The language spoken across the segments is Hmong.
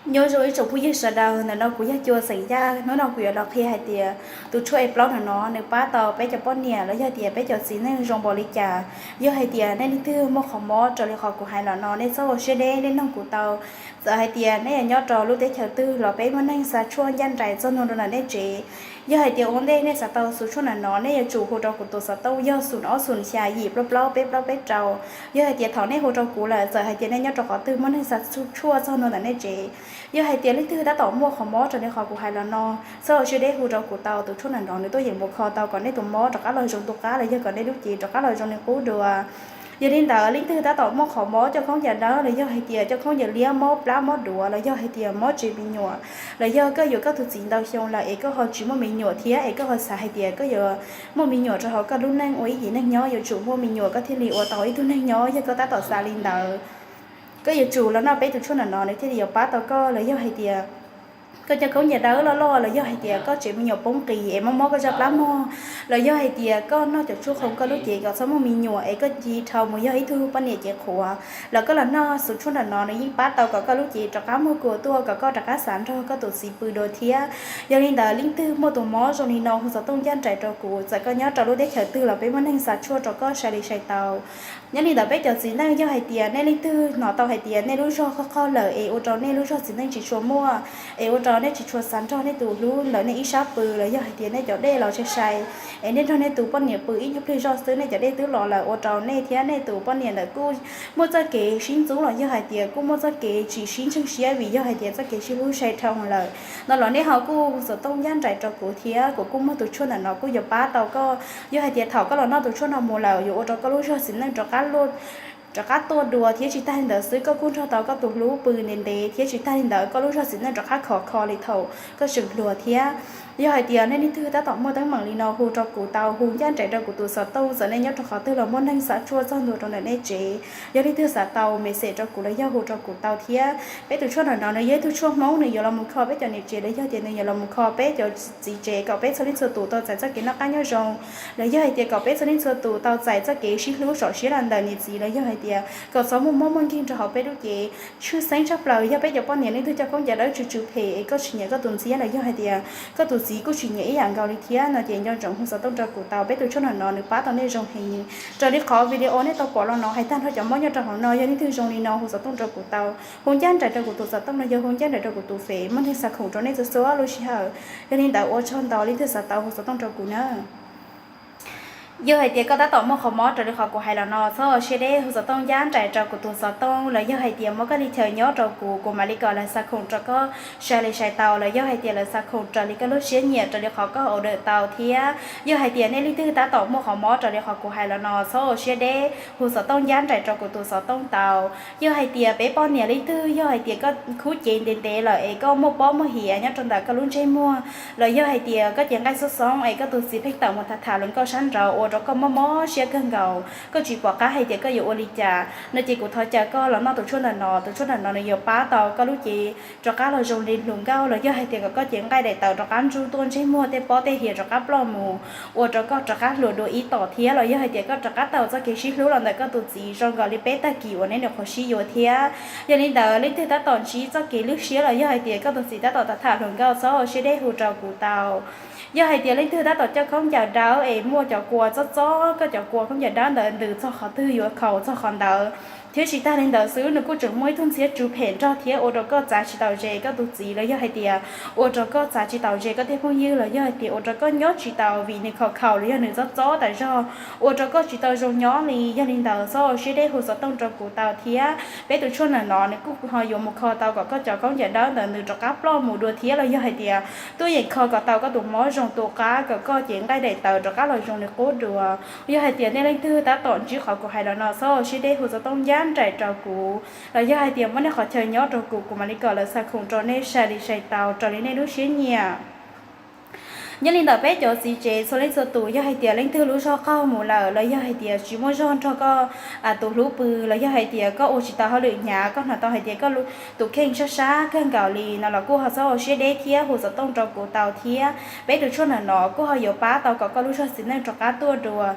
Nyob zoo ib tsoom phooj ywg sawv daws, ntawm no kuv yog Cua xeem Yaj. Hnub no kuv yuav los qhia hais tias tus tshuaj A plus no no nws pab tau peb cov poj niam los yog tias peb cov txiv neej zoo npaum li cas. Yog hais tias nej leej twg muaj qhov mob raws li qhov kuv hais los no, nej txhob ua siab deb, nej noog kuv tau. Txawm hais tias nej yuav nyob rau lub teb chaws twg los peb muaj neeg xa tshuaj ncaj nraim txog ntua rau ntawm nej tsev. Yog hais tias ua ntej nej xav tau tus tshuaj no no, nej yuav tsum hu rau kuv tus xov tooj yog xoom ob xoom xya yim plaub plaub peb plaub peb rau. Yog hais tias thaum nej hu rau kuv lawm, txawm hais tias nej nyob rau qhov twg muaj neeg xa tshuaj txog ntua ntawm nej tsev. Yog hais tias leej twg tab tom muaj qhov mob raws li qhov kuv hais los no, txhob ua siab deb, hu rau kuv tau. Tus tshuaj no no nws tuaj yeem mus kho tau kom nej tus mob rov qab los zoo tu qab los yog kom nej lub cev rov qab los zoo li qub dua. Yog li ntawd, leej twg tab tom muaj qhov mob coj khaub ncaws dawb los yog hais tias coj khaub ncaws liab, mob plab mob duav los yog hais tias mob tsev me nyuam, los yog koj yuav koj tus txiv ntau xyoo lawm es koj ho tsis muaj me nyuam thiab es koj ho xav hais tias koj yuav muaj me nyuam rau hauv koj lub neej ua ib yim neeg nyob, yuav tsum muaj me nyuam koj thiaj li ua tau ib tug neeg nyob. Yog koj tab tom xav li ntawd, koj yuav tsum los noj peb tus tshuaj no no, nws thiaj li yuav pab tau koj. Los yog hais tias koj coj khaub ncaws dawb loj loj los yog hais tias koj tsev me nyuam poob qis es mob mob koj zaj plab mog, los yog hais tias koj noj cov tshuaj qhoo koj lub cev kom txhob muaj me nyuam es koj ci dhau mus yog ib tug poj niam cev qhuav, los koj los noj tus tshuaj no no, nws yeej pab tau kom koj lub cev rov qab muag kua tuaj, kom koj rov qab xav nrog koj tus txiv pw dua thiab. Yog li ntawd, leej twg muaj tus mob zoo li no hu xov tooj ncaj nraim rau kuv. Txawm koj nyob rau lub teb chaws twg los peb muaj neeg xa tshuaj rau koj sai li sai tau. Nyob li ntawd, peb cov txiv neej, yog hais tias nej leej twg hnov tau hais tias nej lub zog qaug qaug lawm es ua rau nej lub zog txiv neej tsis tshua muaj, es ua rau nej tsis tshua xav nrog nej tus hlub ntawm nej ib sab pw, los yog hais tias nej cov dej los sai sai, es nej nrog nej tus poj niam pw ib nyuag pliag zoj xwb nej cov dej twb los lawm, ua rau nej thiab nej tus poj niam ntawd kuj muaj txoj kev sib ntxub los yog hais tias kuj muaj txoj kev tsis sib ntseeg siab vim yog hais tias txoj kev sib hlub sai dhau lawm no los nej ho kuj hu xov tooj ncaj nraim rau kuv thiab, kuv kuj muaj tus tshuaj ntawm no kuj yuav pab tau koj. Yog hais tias thaum koj los noj tus tshuaj no mus lawm, yuav ua rau koj lub zog txiv neej rov qab tuaj dua thiab tsis tag li ntawd xwb, koj kuj nrog tau koj tus hlub pw ntev ntev thiab tsis tag li ntawd koj lub zog txiv neej rov qab khov kho li thaum koj tseem hluas thiab. Yog hais tias nej leej twg tab tom muaj teeb meem li no, hu rau kuv tau, hu ncaj nraim rau kuv tus xov tooj. Txawm nej nyob rau qhov twg los muaj neeg xa tshuaj txog ntua rau ntawm nej tsev, yog leej twg xav tau, message rau kuv los yog hu rau kuv tau thiab. Peb tus tshuaj no no nws yog ib tug tshuaj Hmoob, nws yuav los mus kho peb cov niam tsev los yog tias nws yuav los mus kho peb cov txiv tsev kom peb txhua leej txhua tus tau txais txoj kev noj qab nyob zoo, los yog hais tias kom peb txhua leej txhua tus tau txais txoj kev sib hlub txoj sia los ntawm niam txiv, los yog hais tias kom txhob muaj mob muaj nkeeg rau hauv peb lub cev. Tshwj xeeb tshaj plaws yog peb cov poj niam leej twg coj khaub ncaws dawb tsw tsw phem es koj tsis nyiam koj tus ntxhiab los yog hais tias koj tus txiv kuj tsis nyiam ib yam nkaus li thiab no ces nco ntsoov hu xov tooj rau kuv tau, peb tus tshuaj no no nws pab tau nej zoo heev. Raws li qhov video nej tau pom los no hais tag nrho cov mob nyob rau hauv no, yog leej twg zoo li no hu xov tooj rau kuv tau, hu ncaj nraim rau kuv tus xov tooj los yog hu ncaj nraim rau kuv tus fej, muaj neeg xa khoom rau nej txhua txhua lub sij hawm. Yog li ntawd ua tsaug ntau leej twg xav tau hu xov tooj rau kuv na. Yog hais tias koj tab tom muaj qhov mob raws li qhov kuv hais los no, txhob ua siab deb, hu xov tooj ncaj nraim rau kuv tus xov tooj, los yog hais tias muab koj li chaw nyob rau kuv, kuv mam li kom lawv xa khoom rau koj sai li sai tau, los yog hais tias lawv xa khoom raws li koj lub siab nyiam raws li qhov koj order tau thiab. Yog hais tias nej leej twg tab tom muaj qhov mob raws li qhov kuv hais los no, txhob ua siab deb, hu xov tooj ncaj nraim rau kuv tus xov tooj tau. Yog hais tias peb poj niam leej twg yog hais tias koj khub cev ntev ntev lawm es koj muaj pob muaj hiav nyob rau ntawm koj lub ntsej muag, los yog hais tias koj cev nqaij xoob xoob es koj tus txiv pheej tawm mus tham tham hluas nkauj sab nraud ua rau koj mob mob siab kawg nkaus, koj tsis pom qab hais tias koj yuav ua li cas no ces kuv thov caw koj los noj tus tshuaj ntawm no. Tus tshuaj ntawm no nws yuav pab tau koj lub cev rov qab los zoo li hluas nkauj, los yog hais tias kom koj cev nqaij daim tawv rov qab ntsuj tuaj, ntsej muag tej pob tej hiav rov qab ploj mus, ua rau koj rov qab hluas dua ib tom thiab, los yog hais tias koj rov qab tau txoj kev sib hlub los ntawm koj tus txiv zoo nkaus li peb tag kis uas nej nyuam qhuav sib yuav thiab. Yog li ntawd, leej twg tab tom ntsib txoj kev lwj siab los yog hais tias koj tus txiv tab tom tham tham hluas nkauj, txhob ua siab deb, hu rau kuv tau. Yog hais tias leej twg tab tom coj khaub ncaws dawb es muaj cov kua txob txob, koj cov kua khaub ncaws dawb ntawd ntws txog qhov twg yuav khaus txog qhov ntawd, thiab tsis tag li ntawd xwb nws kuj tseem muaj ib tug ntxhiab tsw phem nrog thiab ua rau koj txav tsis taus ze koj tus txiv, los yog hais tias ua rau koj txav tsis taus ze koj tej phooj ywg, los yog hais tias ua rau koj nyob tsis taus vim nws khaus khaus los yog nws txob txob tas zog, ua rau koj tsis tau zoo nyob li. Yog li ntawd, txhob ua siab deb, hu xov tooj rau kuv tau thiab. Peb tus tshuaj ntawm no nws kuj ho yuav mus kho tau kom koj cov khaub ncaws dawb ntawd nws rov qab ploj mus dua thiab, los yog hais tias tuaj yeem kho kom tau koj tus mob zoo tu qab kom koj cev nqaij daim tawv rov qab los zoo li qub dua. Yog hais tias nej leej twg tab tom ntsib qhov kuv hais los no, txhob ua siab deb, hu xov tooj ncaj nraim rau kuv, los yog hais tias muab nej qhov chaw nyob rau kuv, kuv mam li kom lawv xa khoom rau nej sai li sai tau raws li nej lub siab nyiam. Nyob li ntawm peb cov txiv tsev txhua leej txhua tus, yog hais tias leej twg lub zog qaug mus lawm los yog hais tias tsis muaj zog nrog koj tus hlub pw, los yog hais tias koj ua tsis tau hauj lwm hnyav, koj hnov tau hais tias koj tus kheej sab sab kawg nkaus li no los kuj ho txhob ua siab deb thiab, hu xov tooj rau kuv tau thiab. Peb tus tshuaj ntawm no kuj ho yuav pab tau kom koj lub zog txiv neej rov qab tuaj dua.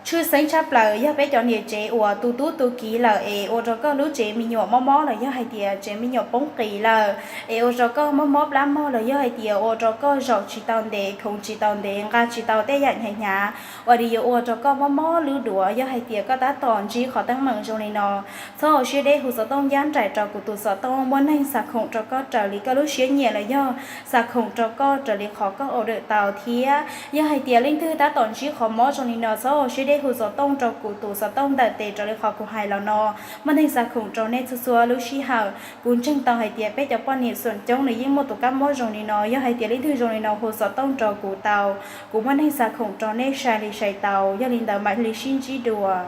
Tshwj xeeb tshaj plaws yog peb cov niam tsev uas tu tub tu kiv lawm es ua rau koj lub tsev me nyuam mob mob los yog hais tias tsev me nyuam poob qis lawm, es ua rau koj mob mob plab mog los yog hais tias ua rau koj zaum tsis tau ntev, khoov tsis tau ntev, nqa tsis tau tej yam hnyav hnyav uas li yuav ua rau koj mob mob lub duav. Yog hais tias koj tab tom ntsib qhov teeb meem zoo li no, txhob hauv siab deb hu xov tooj ncaj nraim rau kuv tus xov tooj. Muaj neeg xa khoom rau koj raws li koj lub siab nyiam los yog xa khoom rau koj raws li qhov koj order tau thiab. Yog hais tias leej twg tab tom ntsib qhov mob zoo li no, txhob hauv siab deb hu xov tooj rau kuv tus xov tooj ntawm tes raws li qhov kuv hais los no. Muaj neeg xa khoom rau nej txhua txhua lub sij hawm. Kuv ntseeg tau hais tias peb cov poj niam xoom coob nws yeej muaj tus kab mob zoo li no. Yog hais tias leej twg zoo li no hu xov tooj rau kuv tau, kuv muaj neeg xa khoom rau nej sai li sai tau. Yog li ntawd mam li sib ntsib dua.